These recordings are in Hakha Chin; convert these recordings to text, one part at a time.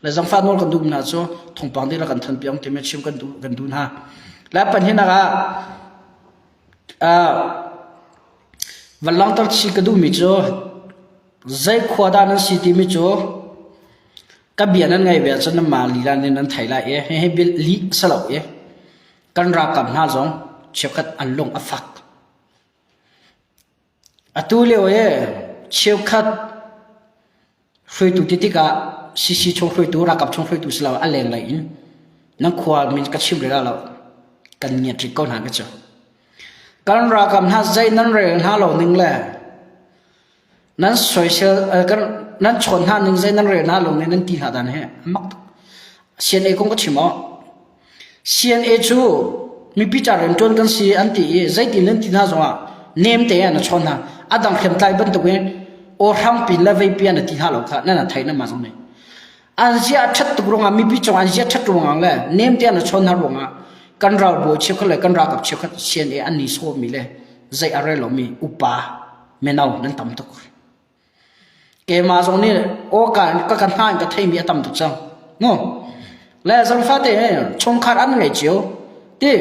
Le zangfah nawl kan duh hna cu thawngpang dihlak kan than piak timi chim kan duh kan duh hna. Le pahnihnak ah uh, van langhter chih ka duhmi cu zei khua dah nan si timi cu ka bia nan ngai ve ahcun nanmah lila nih nan thei lai i hihi lih si lo i kan ralkap hna zong cheukhat an lung a fak. Atu lio i cheukhat hruaitu ti tikah CC chung hruaitu ralkap chung hruaitu si lo a lenglei in nan khua min ka chim rih lo kan ngiat rih ko hna ka cu. Kan ralkap hna zei nan rel hna lo ning le Nan soisel nan chawn hna ning zei nan rel hna lo ning nan ti hna dan he mak tuk. CNA kong ka chim aw. CNA cu mipi ca rianṭuan kan si an ti i zeitin nan ti hna zongah nem te ah na chawn hna. A dang hriamtlai bantukin aw hrangpi le veipi ah na ti hna lo kha nan thei na mah zong nih. An zia a ṭhat tuk ruangah mipi cung an zia ṭhat ruangah le nem te ah na chawn hna ruangah kan ralbawi cheukhat le kan ralkap cheukhat CNA an ni sawmi le zei a rel lomi upa mino nan tam tuk. Keimah zong nih aw ka ka ka hna in ka theimi a tam tuk cang. Mu. Le zangfa te chungkhar an ngei cio. Ti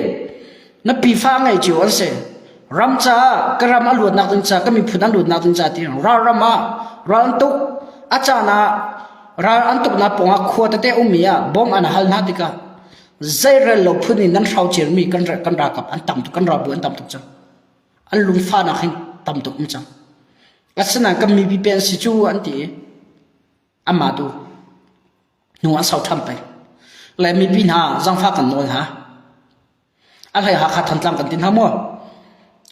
na pifa ngei cio an si. Ram ca ka ram a luatnak ding ca ka miphun an luatnak ding ca ti ral ram ah ral an tuk a caan ah ral an tuknak pawngah khua tete ummi ah bom an hal hna tikah zeirel lo phun in nan hrau cirmi kan kan ralkap an tam tuk kan ralbu an tam tuk cang. An lungfahnak hin tam tuk um cang. Asinain kan mipi pen si cu an ti i amah tu hnu an sau ṭhan peng. Le mipi hna zangfah kan nawl hna. A hlei Hakha Thantlang kan ti hna maw?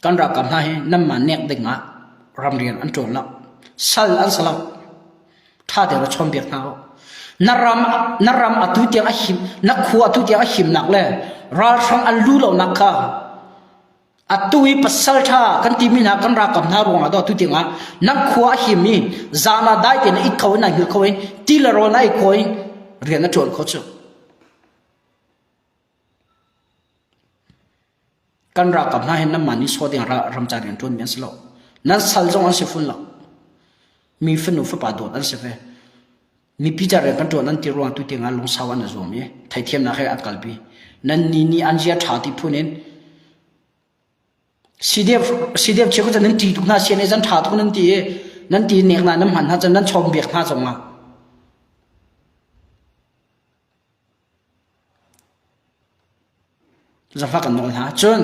Kan ralkap hna hi nanmah nek ding ah ramrian an ṭuan lo. Sal an si lo. Ṭha te ra chawnbiak hna u. Na ram na ram atu tiang a him na khua atu tiang a himnak le ralhrang an lu lonak kha Atu i pasal ṭha kan timi hna kan ralkap hna ruangah dah atu tiangah nan khua a him i zan ah dai tein it kho in na hngilh kho i ti le rawl na ei kho i rian na ṭuan kho cu. Kan ralkap hna hi nanmah nih sawh ding ramca rian ṭuanmi an si lo. Nan sal zong an si fun lo. Mi fanu fapa dawt an si ve. Mipi ca rian kan ṭuan an ti ruang tu tiangah lungsau an i zuam i theithiamnak he an kalpi. Nan ni nih an zia ṭha ti phun in CDF CDF cheukhat cu nan ṭih tuk hna CNA zan ṭha tuk nan ti i nan ti nek hna nan hman hna cun nan chawm biak hna zongah Zafa kan nawl hna. Cun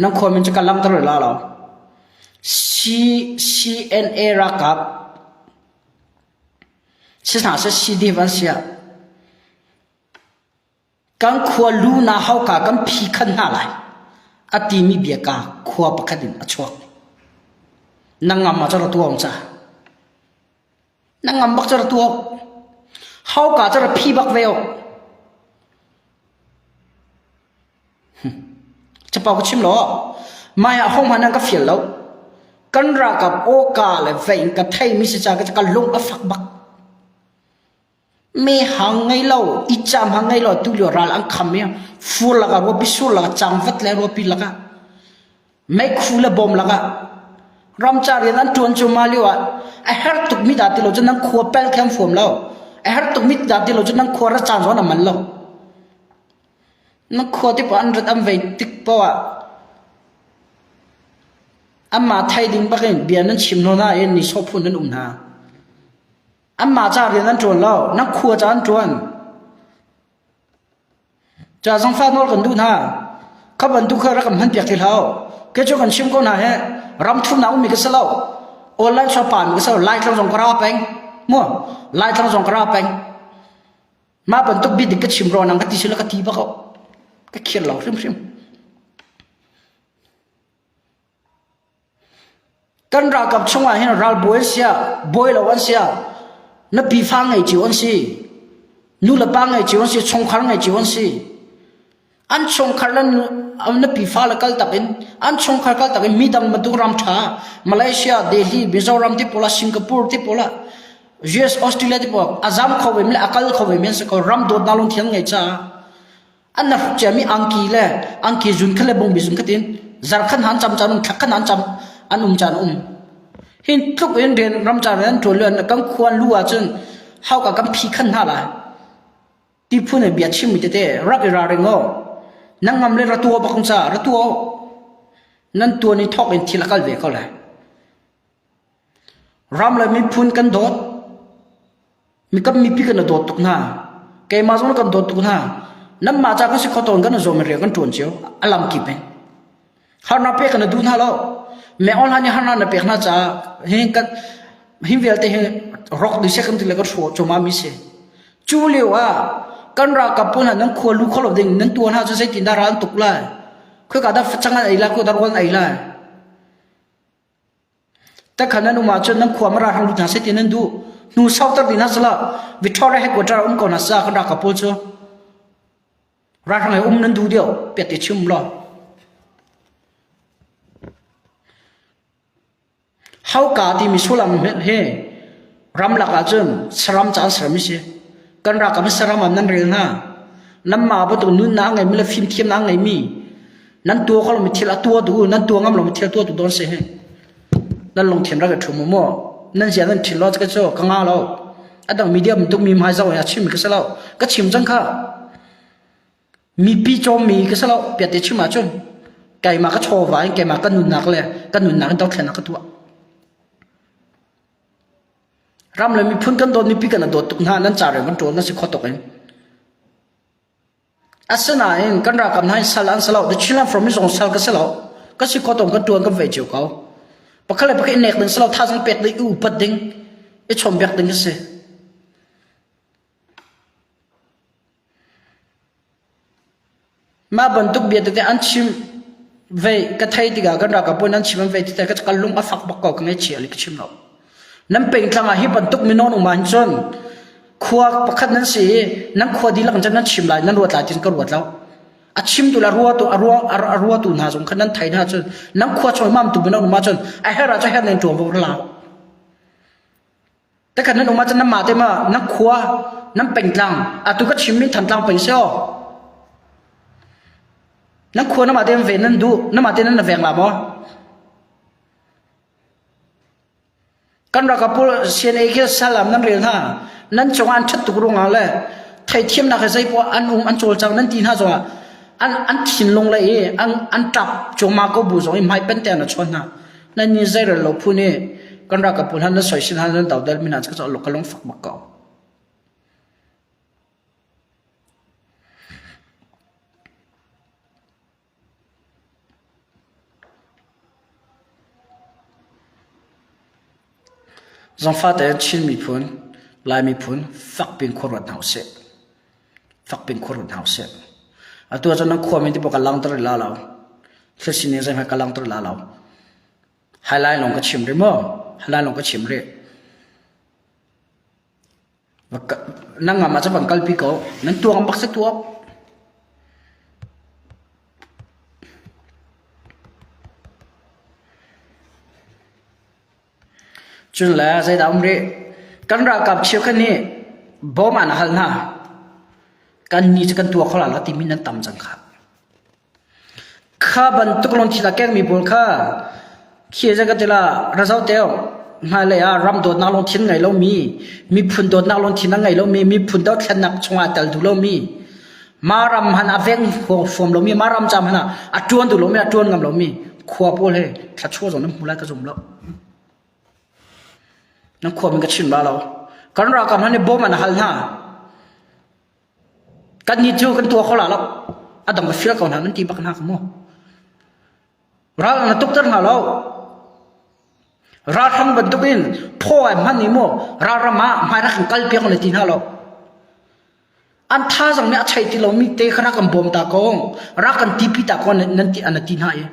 nan khua min cu ka langhter la lo. C CNA ralkap si hna seh CDF an si ah kan khua lu na hauka kan phi khan hna lai a timi bia ka khua pakhat in a chuak. Na ngam ah cu ra tuang ca. Na ngam bak cu ra tuak. Hauka cu ra phi bak ve ok. Capo ka chim lo. Mai ah hohmanh an ka fial lo. Kan ralkap awka le vei in ka theimi si ca ka lung a fak bak. Me hang ngei lo, i cam hang ngei lo tu lio ral an kham i fur lakah ruapi sur lakah cangvat le ruapi lakah meikhu le bom lakah ramca rian an ṭuan cu ma lio ah a her tuk mi dah ti lo cu nan khua pel khem fuam lo. A her tuk mi dah ti lo cu nan khua ra caan zawn a man lo. Na khua te an rat an vei tik poah ah anmah thei ding bakin bia nan chim hna nain ni sawh phun nan um hna. Anmah ca rian an ṭuan lo, nan khua ca an ṭuan. Ca zangfah nawl kan duh hna. Kha bantuk kha rak kan hman piak ti hlah. Kei cu kan chim ko hna he ram thumnak ummi ka si lo. Online shop pa mi ka si lo. Laitlang zong ka ra peng. Mu, Laitlang zong ka ra peng. Mah bantuk bia dik ka chim rua nang ka ti sila ka ti bak ko. Ka khir lo hrimhrim. Kan ralkap chungah hin ralbawi an sia, bawi lo an sia, na pifa ngei cio an si, nu le pa ngei cio an si, chungkhar ngei cio an si. An chungkhar le na pifa le kal tak in an chungkhar kal tak in midang bantuk ram ṭha Malaysia, Delhi, Mizoram ti pawl ah Singapore ti pawl ah US, Australia ti pawl a zam kho ve mi le a kal kho ve mi an si ko ram dawtnak lungthin ngei caah an na hruk ciami angki le angki zun khat le bungbi zun khat in zarkhan han cam caan um thlakhan han cam an um caan um hin tluk in rian ram caan rian ṭuan le kan khuan lu ahcun hauka kan phi khan hna lai. Ti phun in bia chimmi tete rak i ralring aw. Nan ngam le ra tua bak ca ra tua Nan tuan i thawk in thil a kal ve ko lai. Ram le miphun kan dawt. Mi kan mipi kan dawt tuk hna. Keimah zong kan dawt tuk hna. Nanmah ca kan si kho tawn kan zawm rian kan ṭuan cio. A lam kip in. Harnak pek kan duh hna lo. Me on hlan i harnak na pek hna caah hi kan hi vialte hi rok dih seh kan ti le kan hrawh cuahmah mi si. Cu lio ah kan ralkap pawl hna nan khua lu kho lo ding nan tuah hna cu zeitin dah ral an tuk lai. Khoika dah facang an ei lai, khoika dah rawl an ei lai. Takhan nan um ahcun nan khua mara hrang lut hna seh ti nan duh. Hnu sauter ding hna sala Victoria headquarter um ko hna sa kan ralkap pawl cu. Ralhrang he um nan duh deuh piat te chim law. Hauka timi sullam he ramlak ahcun saram caan saram si. Kan ralkap hi saram ah nan rel hna. Nanmah bantuk nunnak a ngeimi le fimthiamnak a ngeimi nan tuah kho lomi thil a tuah tu nan tuah ngam lomi thil a tuah tu dawn si hi. Nan lungthin rak i ṭhum u mu. Nan zia nan ṭhin lo ka cu ka nga lo. A dang media bantuk mi hmai zoh in a chim ka si lo. Ka chim cang kha. Mipi cawmmi ka si lo. Piat te chim ahcun keimah ka chawva in keimah ka nunnak le ka nunnak in dothlennak ka tuah. Ram le miphun kan dawt mipi kan dawt tuk hna nan ca rian kan ṭawl na si kho tuk in. Asinain kan ralkap hna hi sal an si lo. The Chinland Front zong sal ka si lo. Ka si kho tong kan ṭuan kan vei cio ko. Pakhat le pakhat i nek ding si lo, thazaang pek ding, i upat ding, i chawnbiak ding a si. Mah bantuk bia tete an chim vei ka thei tikah kan ralkap pawl nan chim an vei tete ka lung a fak bak ko ka ngaihchia li ka chim lo. Nan pengtlang ah hi bantuk mino um ahhin cun khua pakhat nan si i nan khua dihlak in cun nan chim lai nan ruat lai ti'n ka ruat lo. A chimtu le a ruatu a ruang a ruatu hna zong kha nan thei hna cun nan khua chung mam tu mino um ahcun a herh ahcun herh nan ṭuanvo la. Takhan nan um ahcun nan mah te ma nan khua nan pengtlang atu ka chimmi Thantlang peng si aw. Nan khua na mah te ve nan duh na mah te nan veng la maw? Kan ralkap pawl CNA khi salam nan rel hna. Nan cungah an ṭhat tuk ruangah le theithiamnak he zeipoah an um an cawlcang nan ti hna zongah an an thinlung le i an an ṭap cuahmah ko bu zong i hmai pen te an chawn hna. Nan ni zeirel lo phu nih kan ralkap pawl hna nan soisil hna nan dodal mi hna cu ka lung fak bak ko. Zangfah tein Chin miphun, Lai miphun fakpi in khuaruat hna usih. Fakpi in khuaruat hna usih. Atu ahcun nan khuami ti paoh ka langhter rih la lo. Thil sining zeihmanh ka langhter la lo. Highlight lawng ka chim rih maw? Highlight lawng ka chim rih. Nan ngam ahcun van kalpi ko. Nan tuang bak si tuak. Cun le zeidah um rih? Kan ralkap cheukhat nih bawm an hal hna. Kan ni cu kan tuah kho la lo timi nan tam cang kha. Kha bantuk lungthil a kengmi pawl kha khi zei ka ti la ra zoh te hmailei ah ram dawtnak lungthin ngei lomi, miphun dawtnak lungthin a ngei lomi, miphun dothlennak chungah tel duh lomi, mah ram hmanh a veng huam lomi, mah ram ca hmanh ah a ṭuan duh lomi, a ṭuan ngam lomi khua pawl he thluachuah zong nan hmu lai ka zum lo. Nan khua min ka chim la lo. Kan ralkap hna nih bawm an hal hna. Kannih cu kan tuah kho la lo. A dang ka fial ko hna nan ti bak hna ka mu. Ral na tukter hna lo. Ralhrang bantuk in phaw ai hman i mu ralram ah hmai rak kan kal piak na ti hna lo. An thazang nih a chei ti lomi te kha rak kan bawm ta ko. Rak kan tipi ta ko nan ti an ti hna i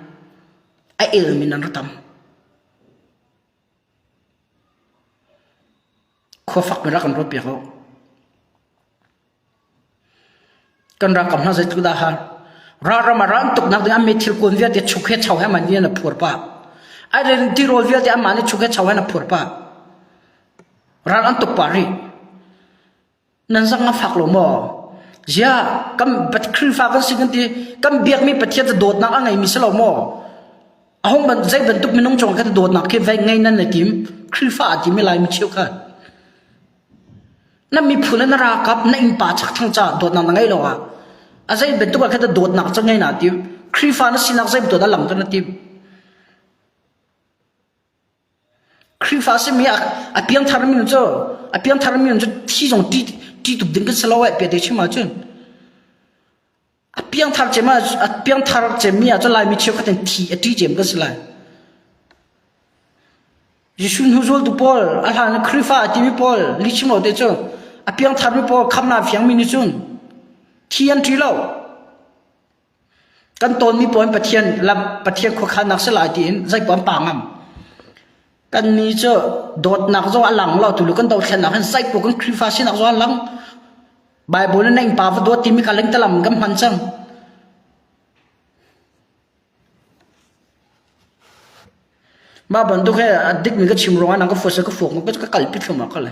a elmi nan ra tam. Khua fak in rak kan ruat piak u. Kan ralkap hna zeitluk dah har. Ralram ah ral tuknak ding an mi thil kun vialte chuk he chau he man ni an phur pah. Ai tirawl vialte amah nih chuk he chau he an phur pah. Ral an tuk pah rih. Nan zang a fak lo maw? Ziah kan Khrihfa kan si kan ti kan biakmi Pathian cu dawtnak a ngeimi si lo maw? A hung ban zei bantuk minung cung khan dawtnak khi vei ngei nan na tim Khrihfa a timi Laimi cheukhat. Na miphun le na ralkap na innpa chakthlang caah dawtnak na ngei lo ah a zei bantuk ah khan dawtnak cu ngei naa tim. Khrihfa na sinak zei bantuk dah langhter na tim. Khrihfa simi a piangthar mi cu a piangthar mi cu thi zong ṭi ṭi tuk ding kan si lo eh pete chim ahcun. A piangthar cem ah a piangthar cemmi ah cun Laimi cheukhat in thi a ṭi cem kan si lai. Jesuh hnu zultu pawl a hlan in Khrihfa a timi pawl lihchim lo te cu a piangtharmi pawl khamnak fiangmi nih cun thi an ṭi lo. Kan tawnmi pawl in Pathian lam Pathian khuakhannak si lai tiin zeipaoh an pa ngam. Kannih cu dawtnak zong a lang lo tulu kan dothlennak hin zeipaoh kan Khrihfa sinak zong a lang. Bible in na innpa va dawt timi kha lengtalam kan hman cang. Mah bantuk he a dikmi ka chim ruangah nang ka fuat ka fuak ka kalpi thlum ka le.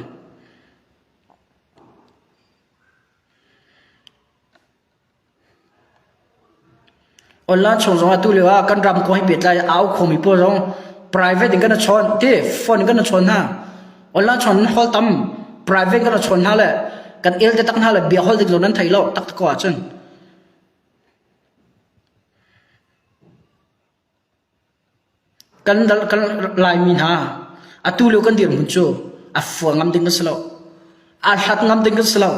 Online chung zong atu lio ah kan ram kong hi pehtlai au khomi pawl zong private in kan i chawn ti phone in kan i chawn hna. Online chawn in hol tam private kan i chawn hna le kan el te tak hna le bia hol dik lo nan thei lo tak ko ahcun. Kan kan Laimi hna atu lio kan dirhmun cu a fua ngam ding kan si lo. Aa hlat ngam ding kan si lo.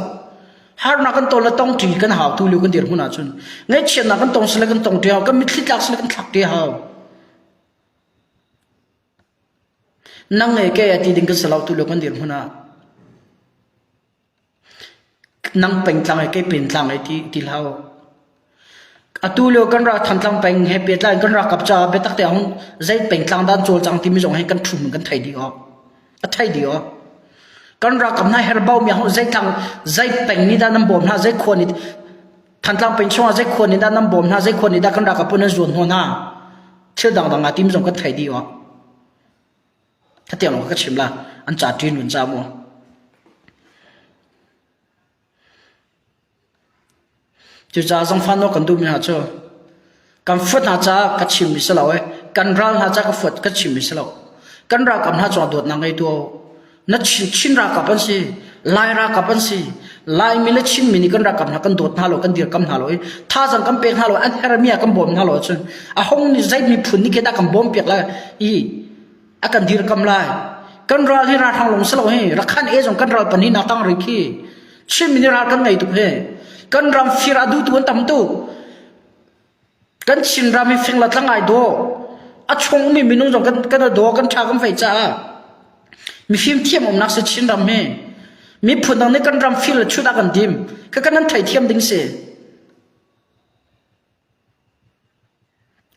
Harnak kan ton le tong ṭi kan hau tu lio kan dirhmun ahcun. Ngaihchiatnak kan tong sile kan tong ṭi hau. Kan mitthli tlak sile kan thlak ṭi hau. Nang nge ke a ti ding kan si lo tu lio kan dirhmun ah. Nang pengtlang he kei pengtlang he ti ti hlah u. Atu lio kan rak Thantlang peng he pehtlai in kan ralkap caah biatak te ahun zei pengtlang dah an cawlcang timi zong hi kan ṭhum in kan thei dih awk. A thei dih awk. Kan ralkap hna herbau mi ahun zei tlang zei peng nih dah nan bawm hna zei khua nih Thantlang peng chungah zei khua nih dah nan bawm hna zei khua nih dah kan ralkap pawl nan zuan hnawh hna thil dangdang aa tim zong kan thei dih awk. Khatiang lawng ka chim la an ca ṭin run ca mu. Cucaah zangfah nawl kan duhmi hna cu kan fuat hna caah ka chimmi si lo i kan ral hna caah ka fuat ka chimmi si lo. Kan ralkap hna cungah dawtnak ngei tu na Chin, Chin ralkap an si, Lai ralkap an si. Laimi le Chinmi nih kan ralkap hna kan dawt hna lo, kan dirkam hna lo i thazang kan pek hna lo, an hermi ah kan bawm hna lo ahcun a hong nih zei miphun nih khi dah kan bawm piak lai i a kan dirkam lai. Kan ral hi ralhrang lawng si lo hi Rakhan e zong kan ral pan hi na tang ri khi. Chinmi nih ral kan ngei tuk hi. Kan ram fir a duhtu an tam tuk. Kan Chinram hi fing le tlang ai daw. A chung ummi minung zong kan kan daw kan tha kan fei caah mifim thiam umnak si Chinram hi. Miphun dang nih kan ram fir le chut a kan dim. Ka kan nan theithiam ding si.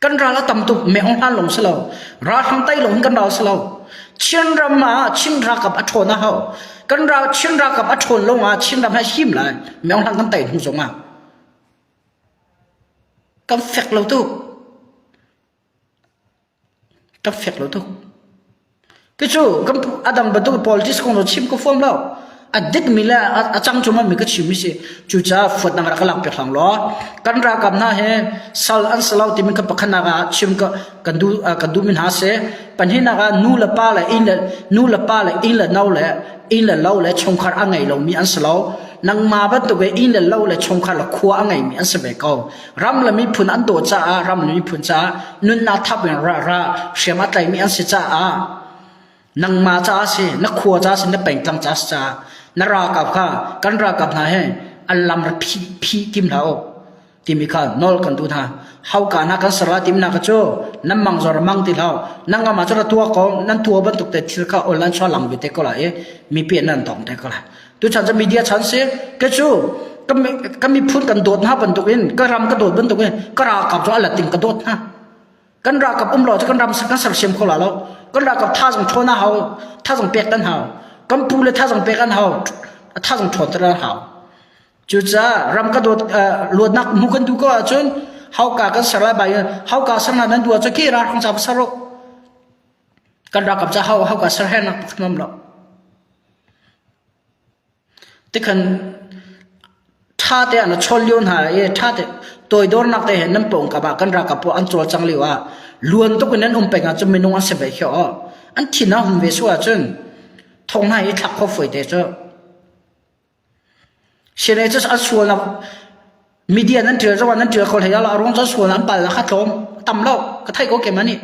Kan ral a tam tuk me ong hlan long si lo. Ralhrang tai long kan ral si lo. Chin ram ah Chin ralkap a ṭhawn a hau. Kan ral Chin ralkap a ṭhawn long ah Chin ram ha him lai. Me ong hlan kan tai hnu zong ah. Kan fek lo tuk. Kan fek lo tuk. Cucu kan a dang bantuk politics kong chim ka fuam lo. A dikmi le a cang cungah mi ka chim mi si. Cucaah fuatnak rak ka lak piak hlang law kan ralkap hna he sal an si lo timi ka pakhatnak ah chim ka kan duh kan duh mi hna si. Pahnihnak ah nu le pa le inn le nu le pa le inn le no le inn le lo le chungkhar a ngei lomi an si lo. Nangmah bantuk in inn le lo le chungkhar le khua a ngeimi an si ve ko. Ram le miphun an dawt caah ram le miphun caah nunnak thap in ra ra hriam a tlaimi an si caah nangmah caah si na khua caah si na pengtlang caah si caah na ralkap kha kan ralkap hna he an lam ra phi phi tim hlah u timi kha nawl kan duh hna. Hauka hna kan ser lai timi hna kha cu nan mang zor mang ti hlah nan ngam ah cun ra tuah ko nan tuah bantuk te thil kha online chuah lang ve te ko lai i mipi nan tong te ko lai. Tuchan cu media chan si ke cu ka miphun kan dawt hna bantuk in ka ram ka dawt bantuk in ka ralkap cu a latin ka dawt hna. Kan ralkap um lo cu kan ram kan sersiam kho la lo. Kan ralkap thazang ṭhawn a hau, thazang pek kan hau. Kan pu le thazang pek an hau, thazang ṭhawn ter an hau. Cucaah ram ka dawt luatnak hmu kan duh ko ahcun hauka kan ser lai bai hauka ser hna nan duh ahcun khi ralhrang ca va ser u. Kan ralkap ca hau hauka ser hernak pakhat um lo. Tikhan ṭha te ah na chawl lio hna i ṭha te toidornak te he nan pawngkam ah kan ralkap pawl an cawlcang lio ah luan tuk in nan um peng ahcun minung an si ve khi aw. An thin a hun ve su ahcun thong hna i thlak kho fawi te cu. CNA cu an sualnak media nan ṭial zongah nan ṭial kho hlei lo a ruang cu an sualnak an palnak kha tlawm tam lo ka theih ko keimah nih.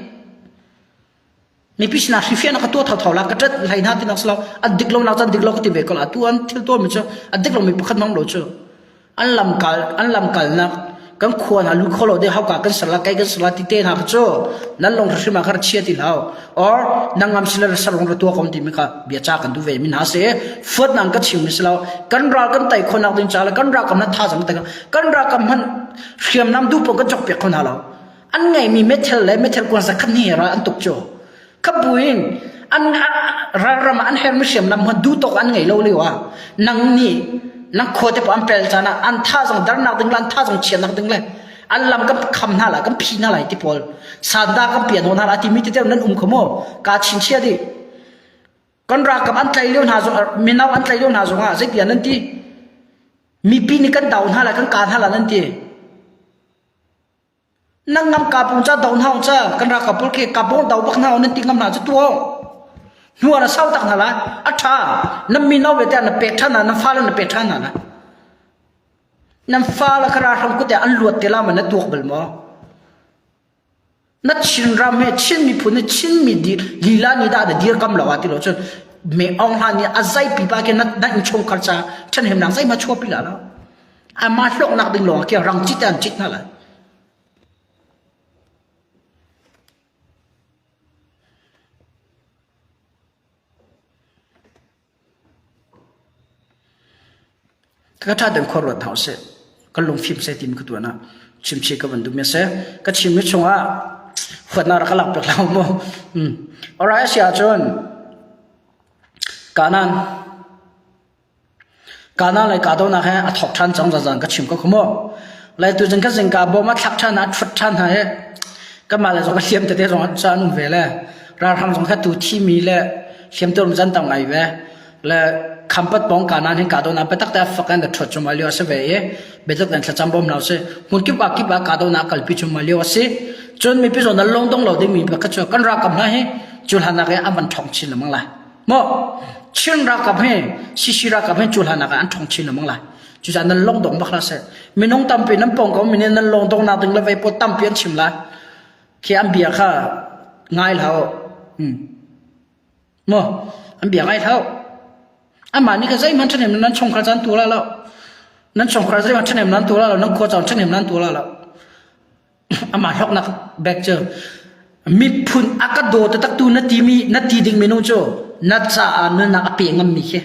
Mipi sinah hrifiahnak ka tuah thotho la ka ṭat hlei hna tinak si lo an dik lonak cu an dik lo ka ti ve ko la atu an thil tuahmi cu a dik lomi pakhat hmang lo cu an lamkal an lamkalnak kan khua hna lu kho lo ding hauka kan ser la kai kan ser la ti te hna kha cu nan lung hrim ah kha chia ti hlah or nang ngam sila sar lung ra tua ko ti mi kha bia cha kan du ve mi hna se fuat nang ka chim mi si lo kan ral kan tai khonak ding cha le kan ral kam na tha zang te kan ral kam hman hriamnam du po kan chok piak kho hna lo an ngeimi methel le methel kuan zakhat ni ral an tuk cu khabuin an ralram ah an hermi hriamnam hman duh tawk an ngei lo lio ah nang nih nang khua te an pel caan ah an tha zong darnak ding le an tha zong chiatnak ding le an lam kan kham hna lai kan phi hna lai ti pawl sanda kan pian hna lai timi te nan um kho maw ka chinchia di kan ralkap an tlai lio hna zong mino an tlai lio hna zong ah zeitiah nan ti mipi nih kan dau hna lai kan ka hna lai nan ti Nang ngam ka pung ca do hna ca kan ra ka pul khi ka bong do bak hna nan ti ngam hna cu tuo hnuar a sau tak hna la a tha nan mi no ve te na pek than na na fa le na pek than hna la nan fa la khara hram kute an luat te la ma na tuak bal mo na Chin ram he Chin miphun he Chin mi di lila ni da da dir kam lo a ti lo cun me ong hlan ni a zai pi pa ke na na in chung khar cha than hem nang zai ma chua pi la lo Amah hlawknak ding lawng khi rang cit an cit hna lai. Ka ṭha deuh khor ruat hna usih. Kan lungfim seh timi ka tuan ah chimchi ka van duh mi a si. Ka chimmi chungah huatnak rak ka lak piak lo mu. Hmm. Alright, a si ahcun Kanan Kana le kahdohnak he a thawk ṭhan cang zazan ka chim ko kha mu. Lai tu zing ka zingka bawm a thlak ṭhan a ṭhut ṭhan hna hi kanmah le zong a hliam tete zong ca an um ve le ralhrang zong kha tu thimi le hliamtuar zan tam ngai ve le khampat pawng kanan hin kahdohnak biatak te fak in ṭhuat cuahmah lio a si ve i biatak tein thlacam bawm hna usih. Hmun kip ah kip ah kahdohnak kalpi cuahmah lio a si. Cun mipi zawn an lung dong lo dingmi pakhat cu kan ralkap hna hi cu hlan ah an van ṭhawng chin lengmang lai. Maw Chin ralkap he CC ralkap he cu hlan ah an ṭhawng chin lengmang lai. Cucaah nan lung dong bak hlah seh. Minung tampi nan pawng ko minin nan lung dong nak ding le vei pawl tampi an chim lai. Khi an bia kha ngai hlah u. Hmm. Maw an bia ngai hlah u. Amah nih kha zeihmanh ṭhahnem nan chungkhar caan tu la lo. Nan chungkhar zeihmanh ṭhahnem nan tu la lo. Nan khua caan ṭhahnem nan tu la lo. Amah hlawknak bek cu miphun a ka daw taktak tu na timi na ti ding minung cu na caah nunnak a pe ngammi khi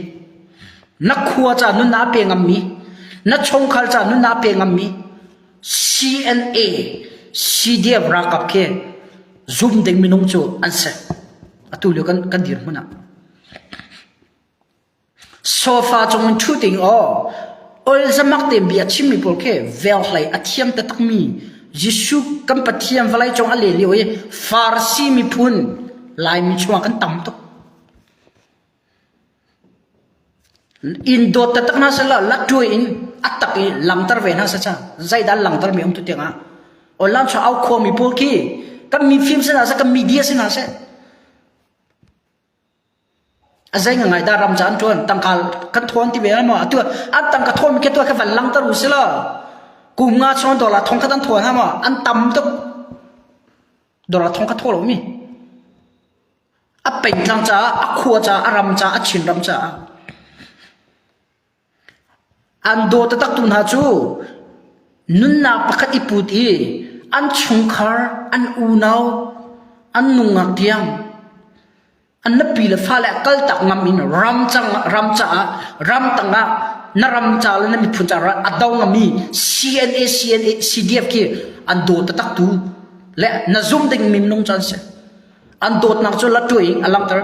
na khua caah nunnak a pe ngammi na chungkhar caah nunnak a pe ngammi CNA CDF ralkap khi zum ding minung cu an si atu lio kan kan dirhmun ah Sofa cung in ṭhu ding aw olzamak tein bia chimmi pawl khi velhlei a thiam taktakmi Jesuh kan Pathian vawleicung a len lio i Farasi miphun Laimi chungah kan tam tuk. Inn dawt taktak hna seh law lattuai in a tak i langter ve hna seh ca zeidah an langter mi um tu tiangah online chung au khuami pawl khi kan mifim si hna seh kan media si hna seh A zei ngai dah ram ca an ṭuan tangka kan thawn ti ve maw atu an tangka thawn khi tu kha van langter u si law kum nga chung dollar thong khat an thawn ha maw an tam tuk dollar thong khat thaw lo mi a pengtlang caah a khua caah a ram caah a Chin ram caah An daw taktaktu hna cu nunnak pakhat i put i an chungkhar, an unau, an nungak tiang an nupi le fale a kaltak ngam in ram cang ram caah ram tangah na ram ca le na miphun caah a do ngami CNA CNA CDF khi an daw taktaktu le na zum ding minung cu an si. An dawtnak cu latuai in a langhter.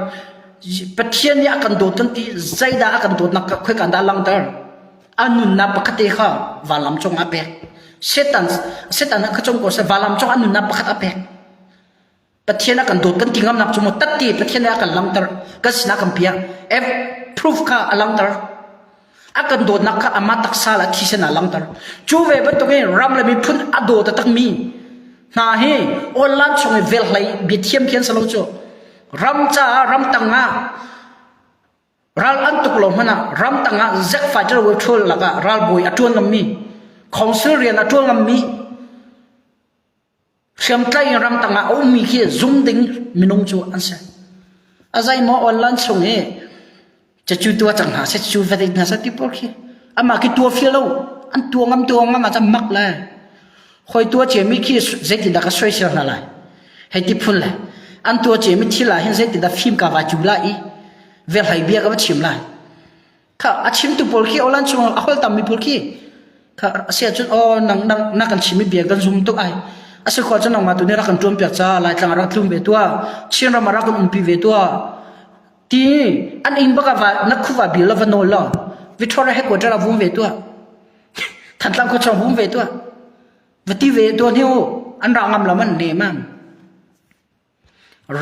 Pathian nih a kan dawt kan ti zeidah a kan dawtnak khoika dah a langhter? A nunnak pakhat te kha vanlam cung ah a pek. Satan Satan kha cung ko seh vanlam cung a nunnak pakhat a pek. Pathian a kan dawt kan ti ngamnak cu mu tatti Pathian nih a kan langhter kan sinah kan piak. F proof kha a langhter. A kan dawtnak kha amah taksa le a thisen ah langhter. Cu ve bantukin ram le miphun a daw taktakmi hna hi online chung i velhlei biathiam khi an si lo cu. Ram caah ram tang ah. Ral an tuk lo hmanh ah ramtang ah zek fighter will lakah ralbawi a ṭuan ngammi, council rian a ṭuan ngammi, hriamtlai in ramtang ah a ummi khi zum ding minung cu an si. A zeimaw online chung i cacu tua cang hna seh, cu va hna seh ti pawl khi amah khi tua feel lo an tua ngam tua ngam ah cun mak le hoi tua ciami khi zeitindah ka soisel hna lai hei ti phun le an tua ciami thil ah hin zeitindah fim ka va cu lai i velhlei bia ka va chim lai kha a chimtu pawl khi online chung a hol tammi pawl khi kha a si ahcun aw nang nang na kan chimmi bia kan zum tuk ai a si khawh cun nangmah tu nih rak kan ṭuan piak ca Laitlang ah rak tlung ve tuah Chin ram ah rak kan umpi ve tuah ti an inn bak ah va na khuva bil la va nawl law Victoria headquarter ah vum ve tuah Thantlang khuachung vum ve tuah va ti ve tuah hni u an ra ngam lo man ne man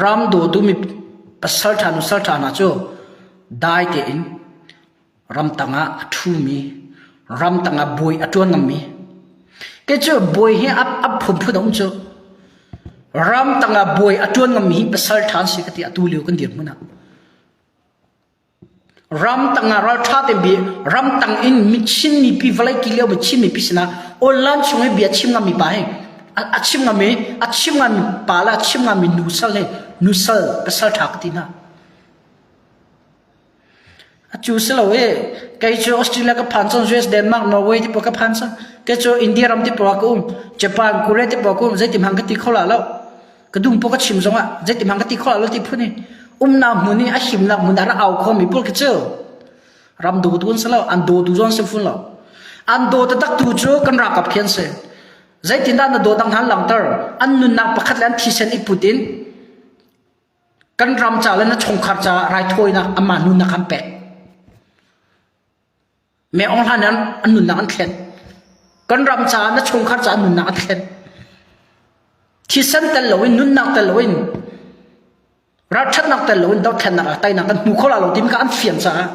Ram dawtu mi pasalṭha nusalṭha hna cu dai tein ramtang ah a ṭhumi, ramtang ah bawi a ṭuan ngammi. Kei cu bawi hi a phunphun a um cu. Ramtang ah bawi a ṭuan ngammi hi pasalṭha an si ka ti atu lio kan dirhmun ah. Ramtang ah ralṭha tein bia ramtang in mi Chin mipi vawlei ki lio mi Chin mipi sinah online chung i bia chim ngammi pa hi a chim ngami a chim ngami pa le a chim ngami nu sal hi nusal pasal ṭha ka ti hna. Acu si lo i kei cu Australia ka phan cang US Denmark Norway ti pawl ka phan cang kei cu India ram ti pawl ah ka um Japan Korea ti pawl ka um zeiti hmang ka ti kho la lo. Ka dum pawl ka chim zongah zeiti hmang ka ti kho lo ti phun i umnak hmun i a himnak hmun ah rak au khomi pawl khi cu ram dawtu an si lo an dawtu zong an si fun lo an daw taktak tu cu kan ralkap khi an si zeitindah na dawt hna langhter an nunnak pakhat le an thisen i put in kan ram ca le na chungkhar caah raithawinak amah nunnak an pek Me Aung Hlan an nunnak an thlen. Kan ram caah na chungkhar caah nunnak an thlen. Thisen tel loin nunnak tel loin ralṭhatnak tel loin dothlennak ah teinak kan hmu kho la lo timi kha an fian caah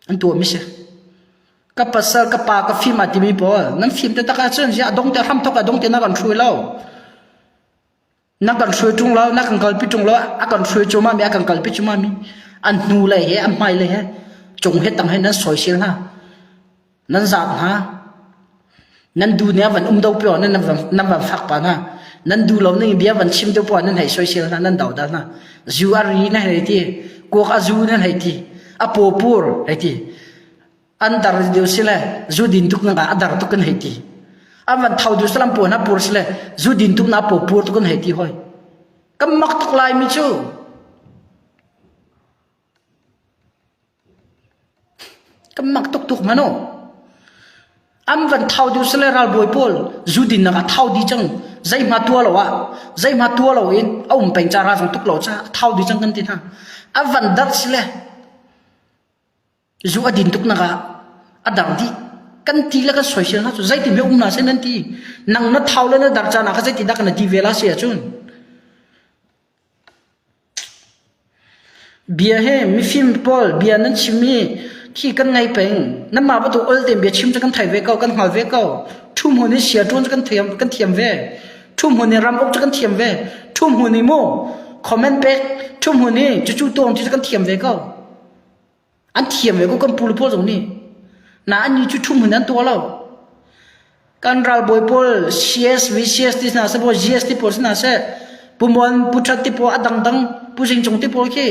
an tuahmi si. Ka pasal ka pa ka fim a timi pawl nan fim te tak ahcun ziah dong te hram thok ah dong te na kan hruai lo. Na kan hruai ṭung lo, na kan kalpi ṭung lo, a kan hruai cuahmah mi, a kan kalpi cuahmah mi, an hnu lei he, an hmai lei he, cung he tang he nan soisel hna. Nan zaat hna. Nan du nih a van um do pio nan nan van fak pa hna. Nan du lo ning bia van chim deuh poah nan hei soisel hna, nan dodal hna. Zu a ri nan hei ti, kuak a zu nan hei ti, a paw pur hei ti. An dar deuh si le zu din tuk nak ah a dar tuk kan hei ti. An van tho deuh salam paw na pur si le zu din tuk na paw pur tuk kan hei ti hoi. Kan mak tuk lai mi cu. Kan mak tuk tuk mano. An van thau deuh sile ralbawi pawl zu din nak ah thau di cang zeihma tua lo ah zeihma tua lo in a um peng ca ra zong tuk lo ca thau di cang kan ti hna. An van dar sile Zu a din tuk nak ah a dar dih. Kan ti le kan soisel hna cu zeitin he um na seh nan ti. Nang na thau le na dar caan ah kha zeitin dah kan ti ve la si ahcun. Bia he mifim pawl bia nan chim i khi kan ngai peng. Nanmah bantuk ol tein bia chim cu kan thei ve ko, kan hngal ve ko. Thu hmun i sia ṭuan cu kan thiam, kan thiam ve. Thu hmun i ram uk cu kan thiam ve. Thu hmun i mu comment pek, thu hmun i cucu tuang ti cu kan thiam ve ko. An thiam ve ko kan pu le pawl zong nih. Na annih cu ṭhum an tuah lo. Kan ralbawi pawl CS, VCS ti hna seh, GS ti pawl si hna seh, Pu Muan, Pu That ti pawl a dangdang, Pu Zing Cung ti pawl khi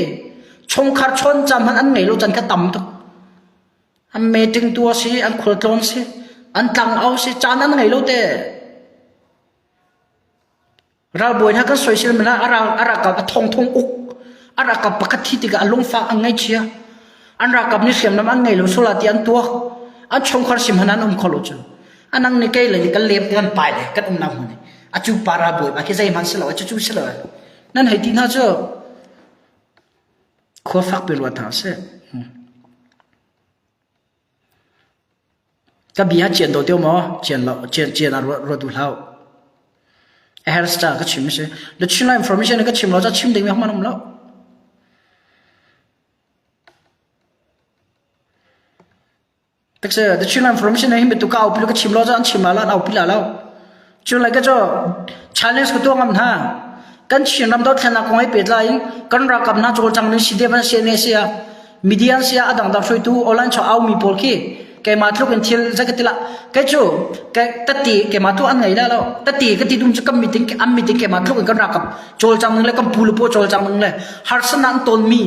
chungkhar chawn cam hmanh an ngei lo can kha tam tuk. An meeting tuah si, an khualtlawn si, an tlang au si, caan an ngei lo te. Ralbawi hna kan soisel men ah a ral a ralkap a thongthong uk a ralkap pakhat thi tikah a lungfak an ngaihchia an ralkap nih hriamnam an ngei lo sual ti an tuak an chungkhar sim han an um kho lo cu anang nih kei le kan lem kan pai le kan umnak hmun a cu pa ralbawi ma khi zeihmanh si lo a cu cu si lo nan hei ti hna cu khua fak pe ruat hna seh Ka bia cian do teo maw? Cian lo, cian cian ah ruat u hlah. A herh ca ka chim si. Na chin lai information ka chim lo ca chim ding mi hman um lo. Takse the chin information hi mi tu ka au pi ka chim lo ca an chim la la au pi la lo. Cun lai ka cho challenge ka tuah ngam hna. Kan Chin ram dothlennak kong he pehtlai in kan ralkap hna cawlcang ning si devan CNA sia. Media an si ah a dangdang hruaitu online chuah aumi pawl khi keimah tluk in thil zei ka ti lah kei cu tati keimah tu an ngei la lo tati ka ti dum cu kan meeting an meeting keimah tluk in kan rakap cawlcang ning le kan pu le paw cawlcang ning le harsatnak an tawn mi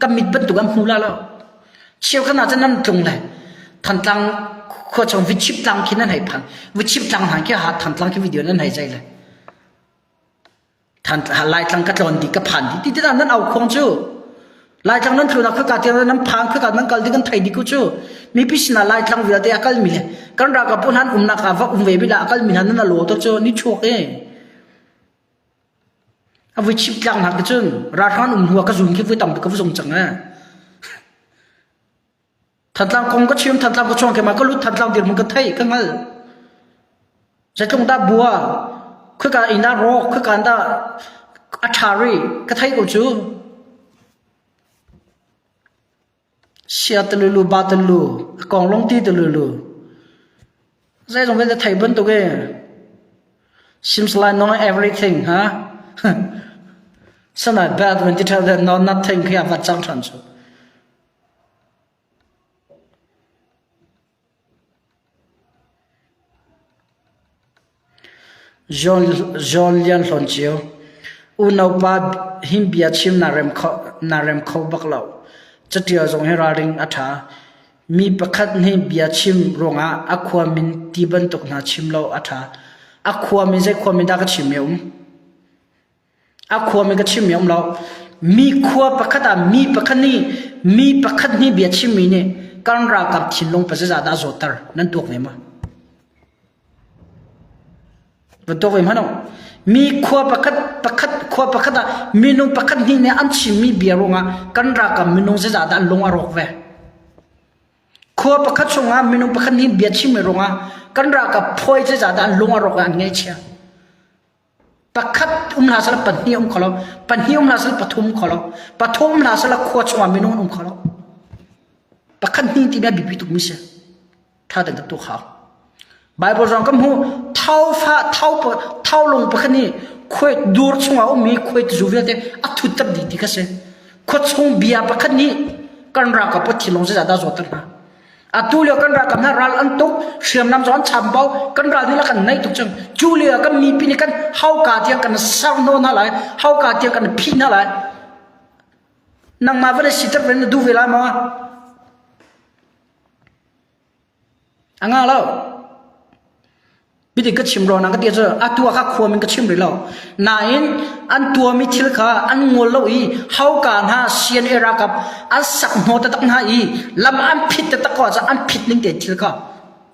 kan mit bantuk an hmu la lo cheukhat ah cun nan tlung le Thantlang khua chung vichip tlang khi nan hei phan vichip tlang hna khi ha Thantlang khi video nan hei zai le Laitlang ka tlawn dih ka phan dih ti tikah nan au khuang cu Laitlang nan tlunak khua ka tiang nan phan khua ka nan kal dih kan thei dih ku cu mipi sinah Laitlang vialte a kalmi le kan ralkap hna umnak ah va um ve mi la a kalmi hna nan a law to cu ni chuak e a vui chip tlang hna cun ralhrang um hnu ah ka zun khi vui tam ka zung cang e Thantlang kong ka chim, Thantlang ka chuang keimah ka lut, Thantlang dirhmun ka theih, ka hngal. Zeitlung dah bua, khika inn ah rawk, khika dah a ṭha rih, ka theih ko cu. Sia tululu, ba tululu, a kong lung ti tululu. Zeizong vialte theih bantuk e. Seems like know everything, huh? Sana bad when you tell them know nothing khi a vat cang ṭhan cu. John Lian Hlawn Cio, Unaupa hi bia chim naa rem kho bak lo. Catial zong hi ralring a ṭha. Mi pakhat nih bia chim ruangah a khua min ti bantuk hna chim lo a ṭha. A khua min zei khua min dah ka chim mi a um? A khuami ka chimmi a um lo. Mi khua pakhat ah mi pakhat nih mi pakhat nih bia chimmi nih kan ralkap thinlung pazeizah dah a zawtter nan tuak ve ma? Va tuak ve hmanh u. Mi khua pakhat pakhat khua pakhat ah minung pakhat hnih nih an chimmi bia ruangah kan ralkap minung zeizah dah an lung a rawk ve? Khua pakhat chungah minung pakhat nih bia chimmi ruangah kan ralkap phuai zeizah dah an lung a rawk i an ngaihchia? Pakhat um hlah sehla pahnih um kho lo, pahnih um hlah sehla pathum kho lo, pathum um hlah sehla khua chungah minung an um kho lo. Pakhat hnih timi a biapi tukmi si. Tha tein tu hau. Bible zong kan hmuh thau fa thau thau lung pakhat nih khuai dur chungah ummi khuai zu vialte a thut ter dih ti kha si. Khua chung bia pakhat nih kan ralkap thinlung zeizah dah zawt ter hna. Atu lio kan ralkap hna ral an tuk, hriamnam zong an chambau, kan ral nih kan naih tuk cang. Cu lio ah kan mipi nih kan hauka tiang kan sarhnaw hna lai, hauka tiang kan phih hna lai. Nangmah va le siter ve na duh ve lai maw? A nga lo. Bidik ka chim ro na ka ti cu atu ah kha khua min ka chim rih lo. Nain an tuami thil kha an ngol lo i hauka hna CNA ralkap an sak hnaw taktak hna i lam an phit taktak ko ahcun an phit ning te thil kha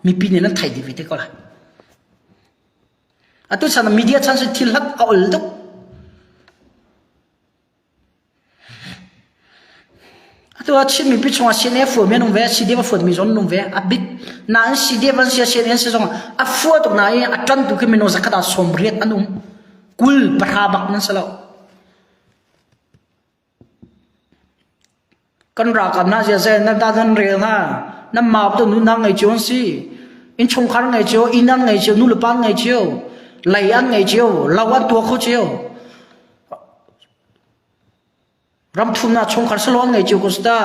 mipi nih nan theih dih ve te ko lai. Atu chan media chan si thil hlat a ol tuk. Atu ah Chin mipi chungah CNA fuami an um ve, CDF a fuatmi zong an um ve. A bik nain CDF an si, CNA an si zong a fua tuk nain a ṭantu khi minung zakhat ah 80 an um. 20 pahra bak nan si lo. Kan ralkap hna ziazai nan ta nan rel hna. Nan mau tu nu hna ngei cio an si. Innchungkhar ngei cio, inn an ngei cio, nu le pa an ngei cio, lei an ngei cio, lo an tuah kho cio. Ramthumnak chungkhar salo an ngei cio ko ta.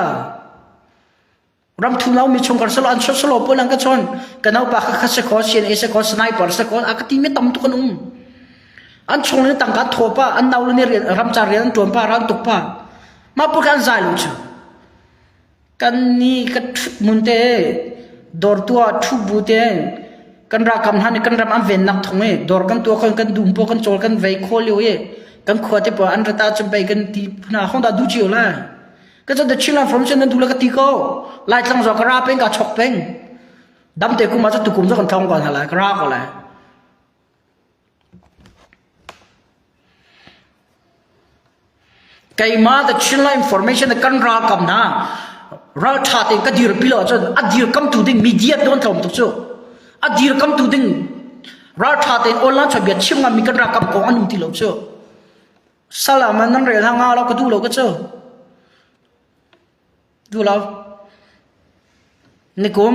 Ramthum lo mi chungkhar salo an chot salo pawl an ka chon. Ka naupa kha kha se kho CNA se kho sniper se kho a ka ti mi tam tuk an um. An chung le tangka thaw pa an nau le nih ramcar rian an tuan pa ran tuk pa. Mah pur an zai lo chu. Kan ni ka ṭhut mun te dawr tuah ṭhu bu te kan ralkap hna nih kan ram an vennak thung i dawr kan tuah kan kan dum paw kan cawl kan vei khaw lio i kan khua te pawl an rat ahcun pei kan ti hna hong dah duh cio lai ka cun the Chinland from cun nan duh le ka ti ko Laitlang zong ka ra peng ka chok peng dam te kum ah cun tukum cu kan tlawng ko hna lai ka ra ko lai Keimah the Chinland information kan ralkap hna ralṭha tein ka dirpi lo ahcun a dirkamtu ding media tu an tlawm tuk cu. A dirkamtu ding ralṭha tein online chawnbia chim ngammi kan ralkap kong an um ti lo cu. Salam nan rel hna nga lo ka duh lo ka cu. Duh lo. Nikum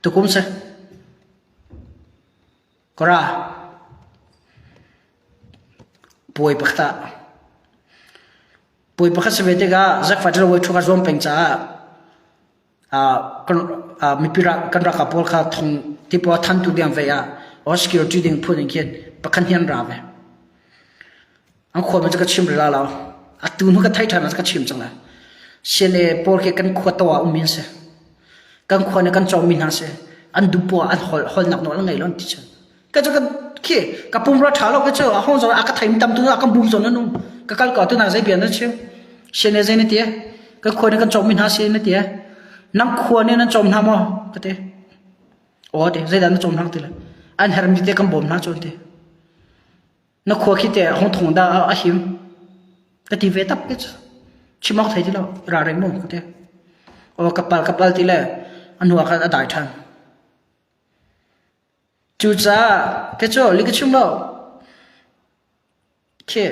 tukum si. Kora puai pakhat ah. Puai pakhat si ve tikah zakfai ṭhalo ṭhu kha zuam peng caah mipi kan ralkap pawl kha thong tipaw thantu ding vei ah or security ding phun in khin pakhat hian ra ve. An khua cu ka chim rila lo. Atu hnu ka thei ṭhan ah ka chim cang lai. CNA pawl khi kan khua to ah um in si. Kan khua nih kan cawmmi hna si. An duh an hol holnak nawl an ngei lo an ti cun. Ka cu ka khi ka pum ra ṭha lo ka cu a hong zong a ka thei tam tu a kan bum zong nan um. Ka kal ko tu na zei bia na chim. CNA zei na ti? Kan khua nih kan cawmmi hna si na ti? Nang khua nih nan cawm hna maw? Ka ti. Aw ti zeidah na cawm hna ti le. An hermi te kan bawm hna cu an ti. Na khua khi teh hong thong dah a him? Ka ti ve tak te cu. Chim awk thei ti lo. Ra reng mu ka ti. Aw ka pal ka pal ti le a hnu ah khan a dai ṭhan. Cucaah ke cu li ka chim lo. Khi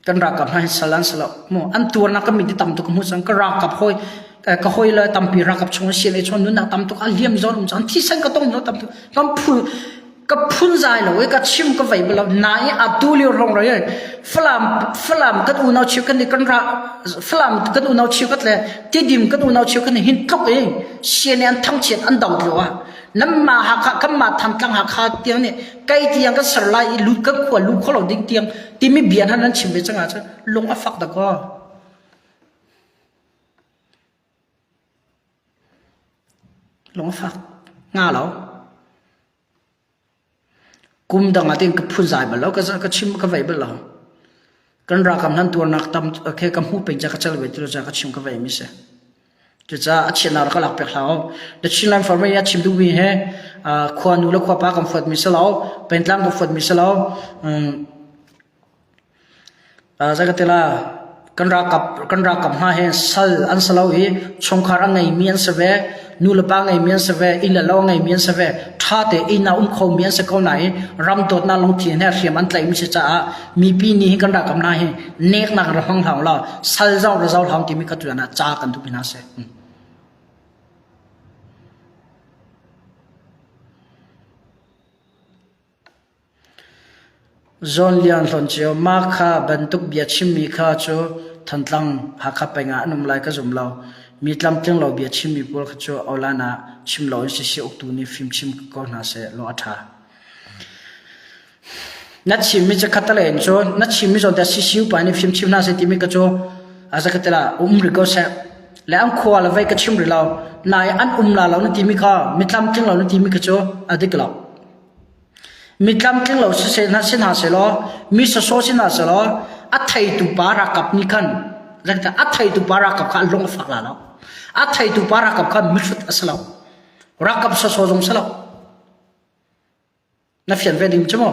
Kan ralkap hna hi sal an si lo. Mu an tuarnak kan mit tam tuk ka hmu cang. Ka ralkap hawi ka hawi le tampi ralkap chung sian ei chuan nunnak tam tuk a liam zawn um cang. Thisen ka tong no tam tuk. Kan phun ka phun zai lo i ka chim ka vei balo na i atu lio rong roi falam falam kan unau chiu kan ni kan ra falam kan unau chiu kat le tidim kan unau chiu kan hin tluk i sian an thangchiat an do lo a Nanmah Hakha kanmah Thantlang Hakha tiang nih kai tiang kan ser lai i lut kan khua lu kho lo ding tiang timi bia hna nan chim ve cang ahcun lung a fak dakaw. Lung a fak. Nga lo. Kum dang ah tin ka phunzai bal lo, ka chim ka vei bal lo. Kan ralkap nan tuarnak tam khe ka hmuh peng ca ka cal ve ti lo ca ka chim ka vei mi si. Cucaah a chiahnak rak ka lak pek hlah u. The Chinland Farmer i a chim duhmi he khua nu le khua pa kan fuat mi si lo, pengtlang kan fuat mi si lo. Zeikatila kan ralkap kan ralkap hna hi sal an si lo i chungkhar a ngeimi an si ve, nu le pa ngeimi an si ve, inn le lo a ngeimi an si ve, ṭha te inn ah um khomi an si ko nain ram dawtnak lungthin he hriam an tlaihmi si caah mipi nih hin kan ralkap hna hi neknak ra hmang hlah law sal zong ra zo hlah timi kha tuan ah ca kan duhmi hna si. Zawn Lian Hlawncio, Mah kha bantuk bia chimmi kha cu Thantlang Hakha peng ah an um lai ka zum lo. Mi tlamtling lo bia chimmi pawl kha cu awlan ah chim lo in siseh uktu nih fimchim ko hna seh law a ṭha. Na chimmi cu khattelei in cun na chimmi zawn te CCU pa nih fimchim hna seh timi ka cu a zakatela um rih ko seh. Le an khua le vei ka chim rih lo. Nain an um la lo na timi kha mi tlamtling lo na timi kha cu a dik lo. Mi tlamtling lo si hna si hna sehlaw, mi sawsawh si hna sehlaw, a theitu pa ralkap nih khan a theitu pa ralkap kha an lung a fak la lo. A theitu pa ralkap kha mihrut a si lo. Ralkap sawsawh zong si lo. Na fian ve ding cu mu.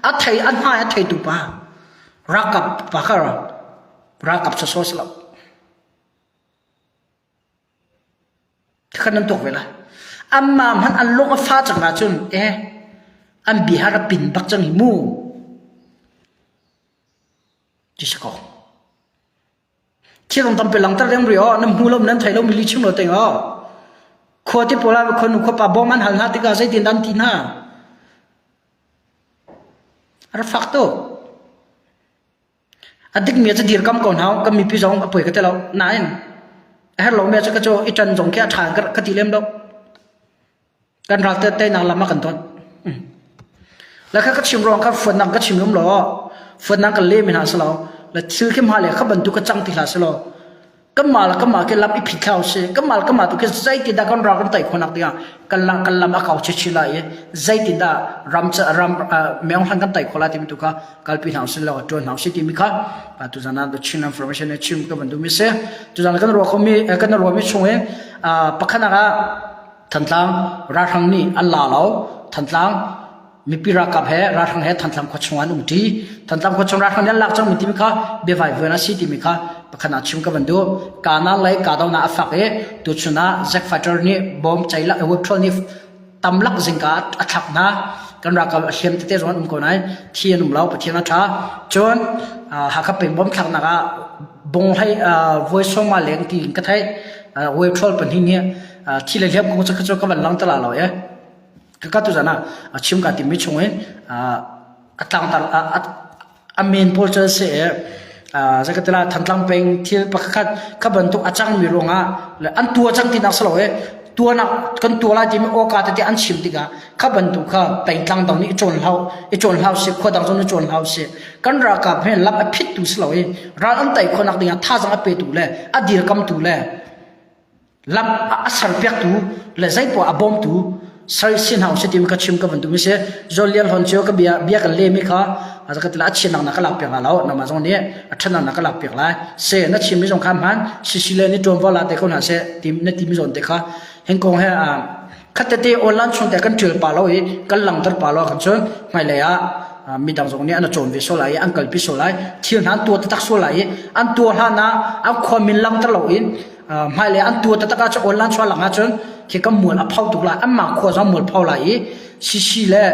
A thei a hmai a theitu pa ralkap pa kha ralkap sawsawh si lo. Khan nan tuak ve lai. Anmah hmanh an lung a fa cang ahcun eh an bia a pin bak cang hi mu. Ti si ko. Thil tampi langter ding ri aw nan hmu lo nan thei lo mi li chim lo teng aw. Khua ti pawl ah khua nu khua pa bawm an hal hna tikah zeitin an ti hna. A rak fak tuk. A dikmi cu dirkam ko hna kan mipi zong a poi ka ti lo. Nain a herh lomi cu ka cu i ṭan zong khi a ṭha ka ti lem lo. Kan ral te teinak lam a kan ton. Le kha ka chim ruang kha fuatnak ka chim lum lo. Fuatnak ka lem hna si lo. Le thil khi hma le kha bantuk ka cang ti hlah si lo. Kanmah le kanmah khi lam i phit hlah usih. Kanmah le kanmah tu khi zeitindah kan ral kan tei khawhnak dingah kan lam kan lam a kau chinchin lai i zeitindah ram ram meonghlan kan tei khawh lai timi tu kha kalpi hna usih law ṭuan hna usih timi kha tuzan ah The Chin Information nih chim ka van duhmi si. Tuzan kan ruah khomi kan ruahmi chung in pakhatnak ah Thantlang ralhrang nih an la lo. Thantlang mipi ralkap he ralhrang he Thantlang khua chung an um ṭi. Thantlang khua chung ralhrang nih an lak cangmi timi kha biavai vuan a si timi kha pakhat ah chim ka van duh. Kanan lei kahdohnak a fak i tuchun ah Zack Fighter nih bom ceilak web troll nih tamlak zingka a thlak hna. Kan ralkap a hliam tete zong an um ko nain thi an um lo Pathian a ṭha. Cun Hakha peng bom thlaknak ah bonghlei voi sawma leng tiin ka theih. Web troll pahnih nih thi le hliam kong cu ka van lang te la lo e. Ka tu zan ah a chim ka timi chung in a tlangtar a main pawl cu si i. Zakatila Thantlang peng thil pakhat kha bantuk a cangmi ruangah le an tua cang tinak si lo e tuanak kan tua lai timi awka tete an chim tikah kha bantuk kha pengtlang dang nih i cawn hlau i cawn hlau si khua dang zong i cawn hlau si kan ralkap he lam a phittu si lo i ral an tei khawhnak dingah thazang a petu le a dirkamtu le lam a serpiaktu le zeipoah a bawmtu sal si hna usih timi ka chim ka van duhmi si John Lian Hlawn cu ka bia bia kan lemi kha ka tila a chianak na ka lak piak la lo nangmah zong nih a ṭhatnak na ka lak piak lai se na chimmi zong kha hmaan sisi le ni ṭuanvo la te ko hna seh ti na timi zawn te kha hin kong he khat tete online chung te kan ṭial pa lo i kan langter pa lo kan cun hmailei ah midang zong nih an cawn ve sual lai i an kalpi sual lai thil hna an tuah taktak sual lai i an tuah hlan ah an khua min langter lo in hmailei an tua taktak ahcun online chuah lang ahcun khi kan mual a pho tuk lai anmah khua zong mual pho lai i CC le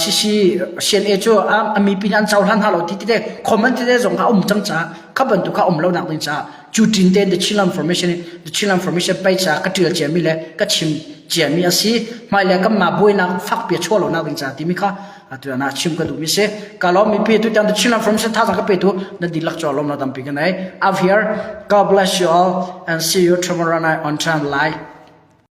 CC CNA cu a mipi nih an cohlan hna lo ti tete comment tete zong kha um cang caah kha bantuk kha um lo nak ding caah cu tin tein the Chinland Formation the Chinland Formation page ah ka tial ciami le ka chim ciami a si hmailei kanmah buainak fakpi a chuah lo nak ding caah timi kha atu na chim ka duhmi si ka lawm mipi tu tiang Chinland Formation thazang ka pe tu na dihlak cu lawm na tampi ka nei I've here God bless you all and see you tomorrow night on time live.